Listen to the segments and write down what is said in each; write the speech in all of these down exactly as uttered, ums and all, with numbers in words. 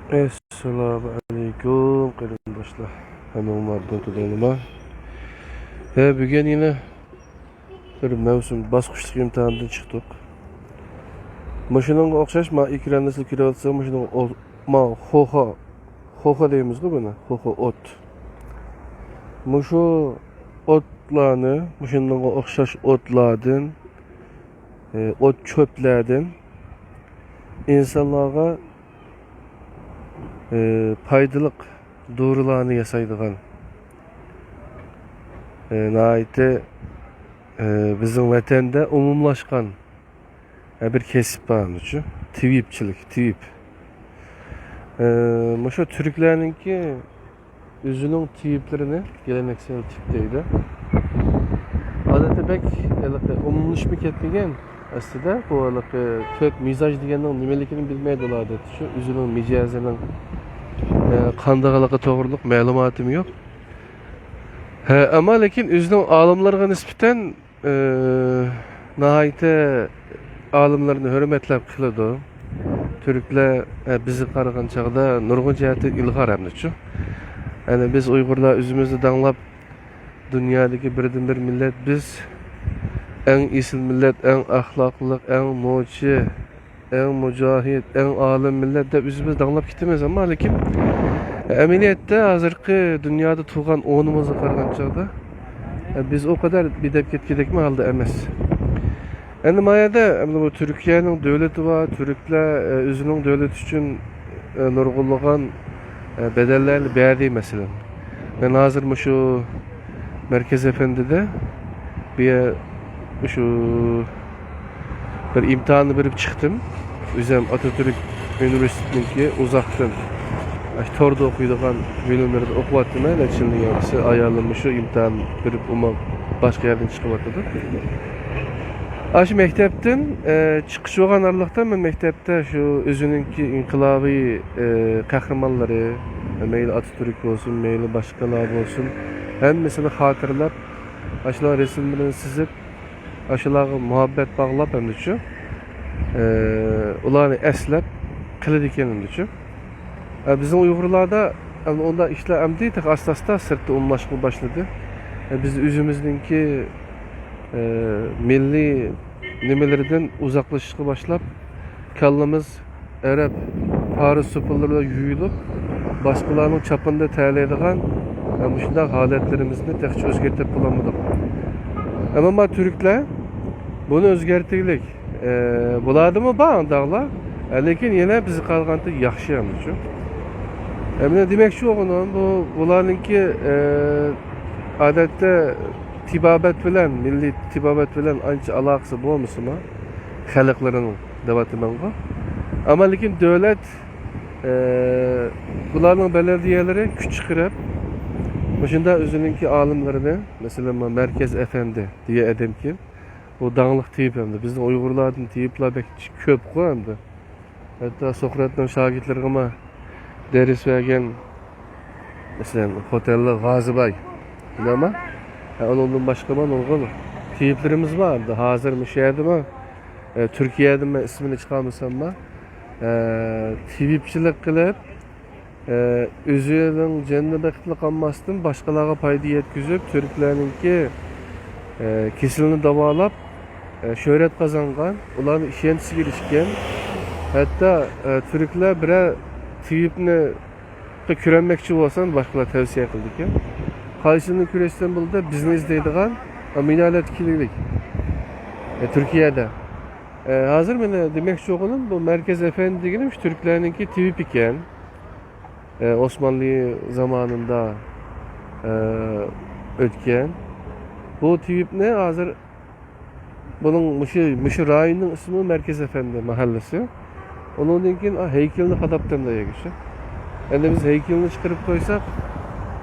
ئەسسالامۇ ئەلەيكۇم، قېرىنداشلار. ھەممىڭلار دوتۇدۇڭلىما؟ ھە، بۈگۈن يەنە بىر مەۋسۇم باسقۇچلۇق ئىمتىھاندىن چىقتۇق. مۇشۇنىڭغا ئوخشاش، ما ئېكراندا سىلەر كۆرۈۋاتسىڭىز، مۇشۇنىڭغا ئو-، ما خوخا، خوخا دەيمىزغۇ بۇنى، خوخا ئوت. مۇشۇ ئوتلارنى، مۇشۇنىڭغا ئوخشاش ئوتلاردىن، ئوت چۆپلەردىن ئىنسانلارغا، ئى، پايدىلىق دورىلارنى ياسايدىغان، ئى، ناھايىتى، ئى، بىزنىڭ ۋەتەندە ئومۇملاشقان، ئە، بىر كەسىپ بار، شۇ تېۋىپچىلىك، تېۋىپ. ئى، مۇشۇ تۈركلەرنىڭكى ئۆزىنىڭ تېۋىپلىرىنى، گېلېنەكسىيەل تىپ دەيدۇ. ئادەتتە بەك ھېلىقى ئومۇملىشىپ كەتمىگەن ئەسلىدە. بۇ ھېلىقى تۆت مىزاج دېگەننىڭ نېمىلىكىنى بىلمەيدۇ ئادەتتە. شۇ ئۆزىنىڭ مىجەزىنىڭ، ئە، قانداقلىقى توغرۇلۇق مەلۇماتىم يوق. ھە، ئەمما لېكىن ئۆزىنىڭ ئالىملىرىغا نىسبەتەن ئى، ناھايىتى ئالىملارنى ھۆرمەتلەپ قىلىدۇ. تۈركلەر، ئە، بىزگە قارىغان چاغدا نۇرغۇن جەھەتتىن ئىلغار ئەمدىچۇ. يەنى بىز ئۇيغۇرلار ئۆزىمىزنى داڭلاپ، دۇنيادىكى بىردىنبىر مىللەت بىز، ئەڭ ئېسىل مىللەت، ئەڭ ئەخلاقلىق، ئەڭ نوچى، ئەڭ مۇجاھىد، ئەڭ ئالىم مىللەت دەپ ئۆزىمىزنى داڭلاپ كېتىمىز، ئەمما لېكىن ئەمەلىيەتتە ھازىرقى دۇنيادا تۇرغان ئورنىمىزغا قارىغان چاغدا، بىز ئۇ قەدەر بىدەپ كەتكۈدەكمۇ ھالدا ئەمەس. ئەمدى ما يەردە، ئەمدى بۇ تۈركىيەنىڭ دۆلىتى بار، تۈركلەر، ئۆزىنىڭ دۆلىتى ئۈچۈن، نۇرغۇنلىغان، بەدەللەرنى بەردى، مەسىلەن. مەن ھازىر مۇشۇ مەركەز ئەپەندىدە بۇ يەر، شۇ بىر ئىمتىھاننى بېرىپ چىقتىم. ئۆزۈم ئاتاتۈرك ئۇنىۋېرسىتېتىنىڭكى ئۇزاقتىن، ئاشۇ توردا ئوقۇيدىغان بۆلۈملىرىدە ئوقۇۋاتىمەن. نەچچە يىلدىن ياخشى ئايالىم شۇ ئىمتىھان بېرىپ، ئۇمۇ باشقا يەردىن چىقىۋاتىدۇ. ئاشۇ مەكتەپتىن، ئە، چىقىش بولغان ئارىلىقتا مەن مەكتەپتە شۇ ئۆزىنىڭكى ئىنقىلابىي، ئە، قەھرىمانلىرى، مەيلى ئاتاتۈرك بولسۇن، مەيلى باشقىلار بولسۇن، ھەممىسىنى خاتىرىلەپ، ئاشۇلار رەسىملىرىنى سىزىپ، ئاشۇلارغا مۇھەببەت باغلاپ ئەمدىچۇ، ئە، ئۇلارنى ئەسلەپ قىلىدىكەن ئەمدىچۇ. ئە، بىزنىڭ ئۇيغۇرلاردا ئەمدى ئۇنداق ئىشلار ئەمدى تېخى ئاستا-ئاستا سىرتتا ئومۇملاشقىلى باشلىدى. ئە، بىز ئۆزىمىزنىڭكى، ئە، مىللىي نېمىلىرىدىن ئۇزاقلىشىشقا باشلاپ، كاللىمىز ئەرەب، پارس سوپۇنلىرىدا يۇيۇلۇپ، باشقىلارنىڭ چاپىنىدا تەرلەيدىغان، ئە، مۇشۇنداق ھالەتلىرىمىزنى تېخىچە ئۆزگەرتىپ بولالمىدۇق. ئەمما تۈركلەر بۇنى ئۆزگەرتكۈدەك. ئە، بۇلاردىمۇ بار ئانداقلار. ئە، لېكىن يەنە بىزگە قارىغاندا ياخشى ئەمدىچۇ. ئە، مەن دېمەكچى بولغىنىم، بۇ، بۇلارنىڭكى، ئە، ئادەتتە تېبابەت بىلەن، مىللىي تېبابەت بىلەن ئانچە ئالاقىسى بولمىسىمۇ، خەلقلىرىنىڭ دەۋاتىمەنغۇ. ئەمما لېكىن دۆلەت، ئە، بۇلارنىڭ بەلەدىيەلىرى كۈچ چىقىرىپ، مۇشۇنداق ئۆزىنىڭكى ئالىملىرىنى، مەسىلەن، مەركەز ئەپەندى دېگەن ئادەمكەن. ئۇ داڭلىق تېۋىپ ئەمدى. بىزنىڭ ئۇيغۇرلاردىن تېۋىپلار بەك كۆپقۇ ئەمدى. ھەتتا سوقراتنىڭ شاگىرتلىرىغىمۇ دەرس بەرگەن، مەسىلەن، خوتەنلىك غازىباي. بىلەمەن. ھە، ئۇنىڭدىن باشقىمۇ نۇرغۇن تېۋىپلىرىمىز بار ئەمدى. ھازىر مۇشۇ يەردىمۇ، ئە، تۈركىيەدىمۇ ئىسمىنى چىقارمىساممۇ، ئە، تېۋىپچىلىك قىلىپ، ئۆزىنىڭ جېنىنى بېقىپلا قالماستىن، باشقىلارغا پايدا يەتكۈزۈپ، تۈركلەرنىڭكى كېسىلىنى داۋالاپ، شۆھرەت قازانغان، ئۇلارنىڭ ئىشەنچىسىگە ئېرىشكەن. ھەتتا تۈركلەر بىرەر تېۋىپنى كۆرەلمەكچى بولسا، باشقىلار تەۋسىيە قىلىدىكەن. قايسىنى كۆرسەم بولدى، بىزنى ئىزدەيدىغان مىنالەت كىلىنىك تۈركىيەدە. ھازىر مەن دېمەكچى بولغىنىم، بۇ مەركەز ئەپەندى دېگىنىم شۇ تۈركلەرنىڭكى تېۋىپ ئىكەن. ئوسمانلى زامانىدا ئۆتكەن. بۇ تېۋىپنى ھازىر بۇنىڭ مۇشۇ، مۇشۇ رايوننىڭ ئىسمى مەركەز ئەپەندى مەھەللىسى. ئۇنىڭدىن كېيىن، ئا، ھەيكىلىنى قاداپتىن دېگۈچى. ئەمدى بىز ھەيكىلىنى چىقىرىپ قويساق،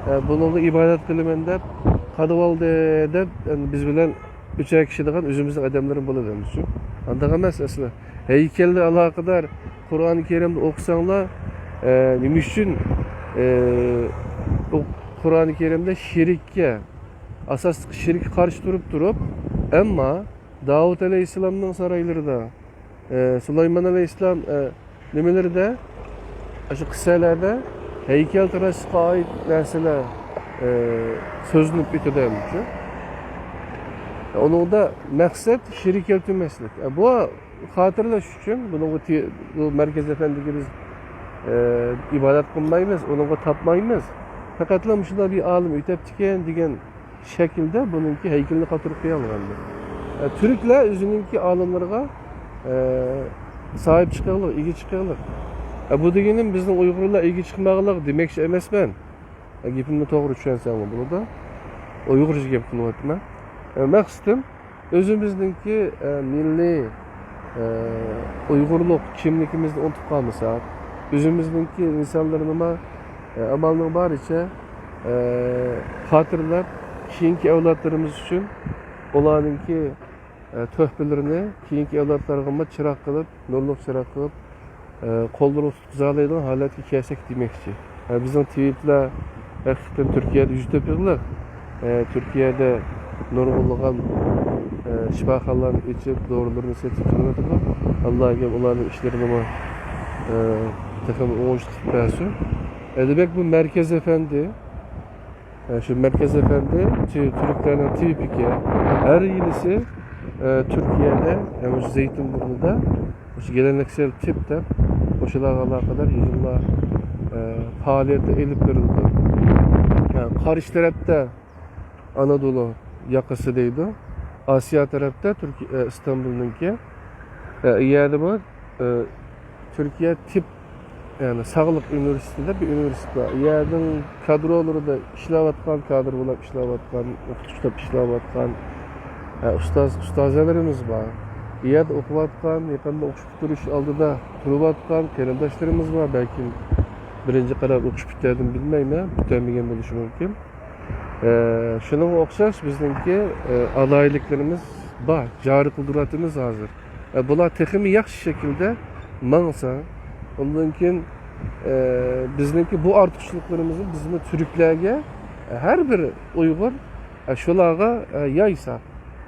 ئە، بۇنىڭغا ئىبادەت قىلىمەن دەپ، قادىۋالدى دەپ، ئەمدى بىز بىلەن ئۈچەر كىشىدىغان ئۆزىمىزنىڭ ئادەملىرى بولىدۇ ئەمدىچۇ. ئانداق ئەمەس ئەسلى. ھەيكەلگە ئالاقىدار قۇرئان كەرىمنى ئوقۇساڭلار، ئە، نېمە ئۈچۈن، ئە، ئۇ قۇرئان كەرىمدە شېرىككە، ئاساسلىق شېرىككە قارشى تۇرۇپ تۇرۇپ، ئەمما داۋۇت ئەلەيھىسسالامنىڭ سارايلىرىدا، ئە، سۇلايمان ئەلەيھىسسالام، ئە، نېمىلىرىدە، شۇ قىسسەلەردە ھەيكەلتىراشلىققا ئائىت نەرسىلەر، ئە، سۆزلىنىپ ئۆتىدۇ ھەممىچۇ. ئۇنىڭدا مەقسەت شېرىك كەلتۈرمەسلىك. ئە، بۇ خاتىرىلەش ئۈچۈن بۇنىڭغا تى-، بۇ مەركەز ئەپەندىگە بىز، ئە، ئىبادەت قىلمايمىز، ئۇنىڭغا تاپمايمىز. پەقەتلا مۇشۇنداق بىر ئالىم ئۆتەپتىكەن دېگەن شەكىلدە بۇنىڭكى ھەيكىلىنى قاتۇرۇپ قويالىغانىدى. ئە، تۈركلەر ئۆزىنىڭكى ئالىملىرىغا، ئە، ساھىب چىقىغلىق، ئىگە چىقىغلىق. ئە، بۇ دېگىنىم بىزنىڭ ئۇيغۇرلار ئىگە چىقماغلىق دېمەكچى ئەمەسمەن. ئە، گېپىمنى توغرا چۈشەنسەڭلار بولىدۇ. ئۇيغۇرچە گەپ قىلىۋاتىمەن. ئە، مەقسىتىم، ئۆزىمىزنىڭكى، ئە، مىللىي، ئە، ئۇيغۇرلۇق كىملىكىمىزنى ئۇنتۇپ قالمىساق، ئۆزىمىزنىڭكى ئىنسانلىرىنىمۇ، ئە، ئامالنىڭ بارىچە، ئە، خاتىرىلەپ، كېيىنكى ئەۋلادلىرىمىز ئۈچۈن ئۇلارنىڭكى، ئە، تۆھپىلىرىنى كېيىنكى ئەۋلادلارغىمۇ چىراغ قىلىپ، نۇرلۇق چىراغ قىلىپ، ئە، قوللىرىغا تۇتقۇزالايدىغان ھالەتكە كەلسەك دېمەكچى. ئە، بىزنىڭ تېۋىپلەر ھەقىقەتەن تۈركىيەدە يۈز تۆپىغلىق. ئە، تۈركىيەدە نۇرغۇنلىغان، ئە، شىپاخانىلارنى ئېچىپ، دورىلىرىنى سېتىپ تۇرۇۋاتىدۇ. ئاللا ئاكام ئۇلارنىڭ ئىشلىرىنىمۇ، ئە، تېخىمۇ ئوڭۇشلۇق قىلىپ بەرسۇن. ئە، دېمەك، بۇ مەركەز ئەپەندى، ئە، شۇ مەركەز ئەپەندى تۈ-، تۈركلەرنىڭ تېۋىپىكەن. ھەر يىلىسى، ئە، تۈركىيەدە، ئە، مۇشۇ زەيتۇنبۇرنىدا مۇشۇ گېلېنېكسىيەل تىپ دەپ مۇشۇلارغا ئالاقىدار يىغىنلار، ئە، پائالىيەتلەر ئېلىپ بېرىلىدۇ. ئە، قارشى تەرەپتە ئانادولۇ ياقىسى دەيدۇ. ئاسىيا تەرەپتە تۈركىي، ئە، ئىستانبۇلنىڭكى. ئە، يەنە بۇ، ئە، تۈركىيە تىپ، يەنى ساغلىق ئۇنىۋېرسىتېتى دەپ بىر ئۇنىۋېرسىتېت بار. يەنىڭ كادرولىرىدا ئىشلەۋاتقان، كادىر بولۇپ ئىشلەۋاتقان، ئوقۇتقۇچى بولۇپ ئىشلەۋاتقان، ئە، ئۇستاز، ئۇستازەلىرىمىز بار. يەردە ئوقۇۋاتقان، يېقىندا ئوقۇش پۈتتۈرۈش ئالدىدا تۇرۇۋاتقان قېرىنداشلىرىمىز بار. بەلكىم بىرىنچى قەرەپ ئوقۇش پۈتتۈردىمۇ بىلمەيمەن، پۈتتۈرمىگەن بولۇشى مۇمكىن. ئە، شۇنىڭغا ئوخشاش بىزنىڭكى، ئە، ئالاھىدىلىكلىرىمىز بار، جارى قىلدۇرۇۋاتىمىز ھازىر. ئە، بۇلار تېخىمۇ ياخشى شەكىلدە ماڭسا، ئۇندىن كېيىن، ئە، بىزنىڭكى بۇ ئارتۇقچىلىقلىرىمىزنى بىزمۇ تۈركلەرگە، ھەر بىر ئۇيغۇر، ئە، شۇلارغا، ئە، يايسا.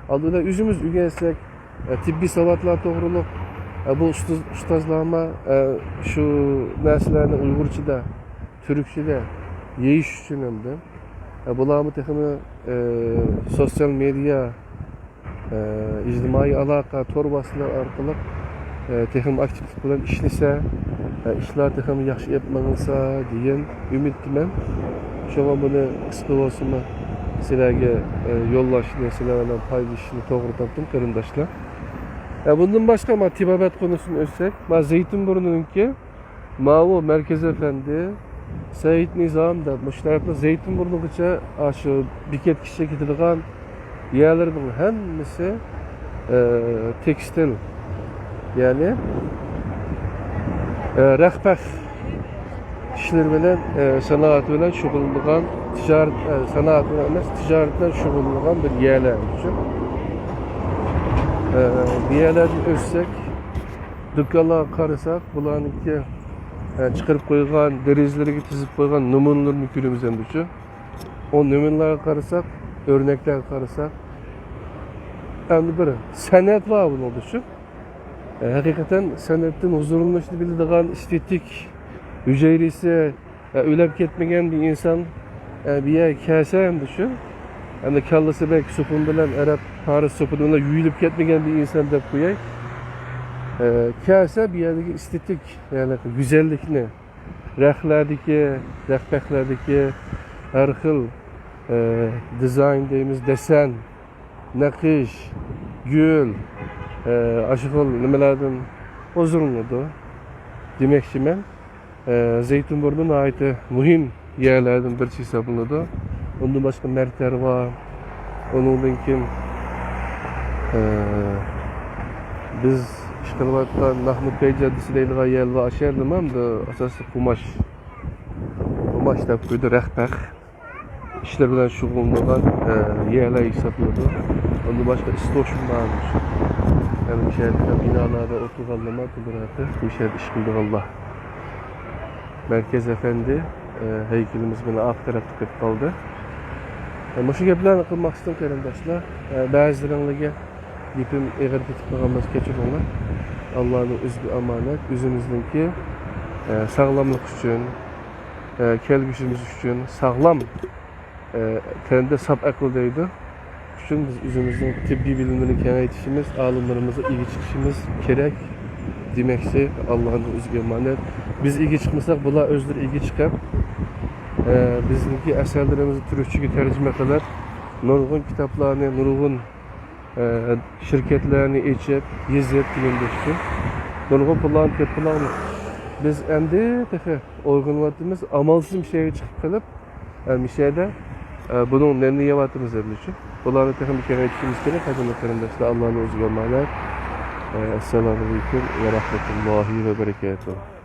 ئالدى بىلەن ئۆزىمىز ئۆگەنسەك، ئە، تېببىي ساۋاتلار توغرۇلۇق، ئە، بۇ ئۇستاز-، ئۇستازلارمۇ، ئە، شۇ نەرسىلەرنى ئۇيغۇرچىدا، تۈركچىدە يېيىش ئۈچۈن ھەمدە، ئە، بۇلارمۇ تېخىمۇ، ئە، سوتسىيال مېدىيا، ئە، ئىجتىمائىي ئالاقە تور ۋاسىتىلىرى ئارقىلىق، ئە، تېخىمۇ ئاكتىپلىق بىلەن ئىشلىسە، ئە، ئىشلار تېخىمۇ ياخشى ئېلىپ مېڭىلسا دېگەن ئۈمىدتىمەن. شۇڭا بۇنى قىسقا بولسىمۇ سىلەرگە، ئە، يوللاشنى، سىلەر بىلەن پايدىلىشىشنى توغرا تاپتىم، قېرىنداشلار. ئە، بۇندىن باشقا، ما، تېبابەت قونۇسىنى ئۆتسەك، ما، زەيتۇنبۇرنىڭكى ماۋۇ مەركەز ئەپەندى، سەئىد نىزام دەپ مۇشۇ تەرەپتىن زەيتۇنبۇرنىغىچە، ئاشۇ بېكەتكىچە كېتىدىغان يەرلەرنىڭ ھەممىسى، ئە، تېكستىل، يەنى، ئە، رەخپەخ ئىشلىرى بىلەن، ئە، سانائەت بىلەن شۇغۇللىنىدىغان، تىجارەت، ئە، سانائەت بىلەن ئەمەس، تىجارەت بىلەن شۇغۇللىنىدىغان بىر يەرلەر ئۈچۈن. ئە، بۇ يەرلەردىن ئۆتسەك، دۇكانلارغا قارىساق، بۇلارنىڭكى، ئە، چىقىرىپ قويغان، دېرىزىلىرىگە تىزىپ قويغان نومۇرلىرىنى كۆرىمىز ئەمدىچۇ. ئۇ نومۇرلارغا قارىساق، ئۆرنەكلەرگە قارىساق، ئەمدى بىر سەنئەت بار بۇنىڭدىچۇ. ئە، ھەقىقەتەن سەنئەتتىن ھۇزۇرلىنىشنى بىلىدىغان ئېستېتىك ھۈجەيرىسى، ئە، ئۆلۈپ كەتمىگەن بىر ئىنسان، ئە، بۇ يەرگە كەلسە ئەمدىچۇ، ئەمدى كاللىسى بەك سوپۇن بىلەن، ئەرەب پارس سوپۇنى بىلەن يۇيۇلۇپ كەتمىگەن بىر ئىنسان دەپ قوياي. ئە، كەلسە بۇ يەردىكى ئېستېتىك، يەنى گۈزەللىكنى، رەخلەردىكى، رەخپەخلەردىكى ھەر خىل، ئە، دىزاين دەيمىز، دېسەن، نەقىش، گۈل، ئە، ئاشۇ خىل نېمىلەردىن ھۇزۇرلىنىدۇ دېمەكچىمەن. ئە، زەيتۇنبۇرنى ناھايىتى مۇھىم يەرلەردىن بىرسى ھېسابلىنىدۇ. ئۇندىن باشقا مەرتەر بار. ئۇنىڭدىن كېيىن، ئە، بىز ئىش قىلىۋاتقان مەھمۇد بەگ جاددىسى دەيدىغان يەر بار. ئاشۇ يەردىمۇ ئاساسلىق قۇماچ، قۇماچ دەپ قويدى، رەخپەخ ئىشلىرى بىلەن شۇغۇللىنىدىغان، ئە، يەرلەر ھېسابلىنىدۇ. ئۇندىن باشقا ئىستوشن بار. يەنى مۇشۇ يەردە بىنالاردا ئولتۇرغانلارمۇ بۇ بىر ھەقتە مۇشۇ يەردە ئىش قىلىدىغانلار. مەركەز ئەپەندى، ئە، ھەيكىلىمىز مانا ئارقا تەرەپتە قېلىپ قالدى. ئە، مۇشۇ گەپلەرنى قىلماقچىدىم، قېرىنداشلار. ئە، بەزىلىرىڭلارگە گېپىم ئېغىر كېتىپ قالغان بولسا كەچۈرۈڭلار. ئاللانىڭ ئۆزى بىر ئامانەت، ئۆزىمىزنىڭكى، ئە، ساغلاملىق ئۈچۈن، ئە، كەلگۈسىمىز ئۈچۈن، ساغلام، ئە، تەندە ساپ ئەقىل دەيدۇ. ئۈچۈن بىز ئۆزىمىزنىڭ تېببىي بىلىملىرىنى كېڭەيتىشىمىز، ئالىملىرىمىزغا ئىگە چىقىشىمىز كېرەك. دېمەكچى، ئاللانىڭ ئۆزىگە ئامانەت. بىز ئىگە چىقمىساق، بۇلار ئۆزلىرى ئىگە چىقىپ، ئە، بىزنىڭكى ئەسەرلىرىمىزنى تۈركچىگە تەرجىمە قىلىپ، نۇرغۇن كىتابلارنى، نۇرغۇن ئە، شىركەتلەرنى ئېچىپ، يېزىپ، دېگەندەك ئۈچۈن نۇرغۇن پۇللارنى تېپىپ قالامىز. بىز ئەمدى تېخى ئويغىنىۋاتىمىز، ئامالسىز مىشەگە چىقىپ قېلىپ، ئە، مىشەدە، ئە، بۇنىڭ نەننى يەۋاتىمىز ئەمدى شۇ. بۇلارنى تېخىمۇ كېڭەيتىشىمىز كېرەك، قەدىرلىك قېرىنداشلار، ئاللانىڭ ئۆزىگە ئامانەت. ئە، ئەسسالامۇ ئەلەيكۇم ۋە رەھمەتۇللاھى ۋە بەرىكاتۇھ.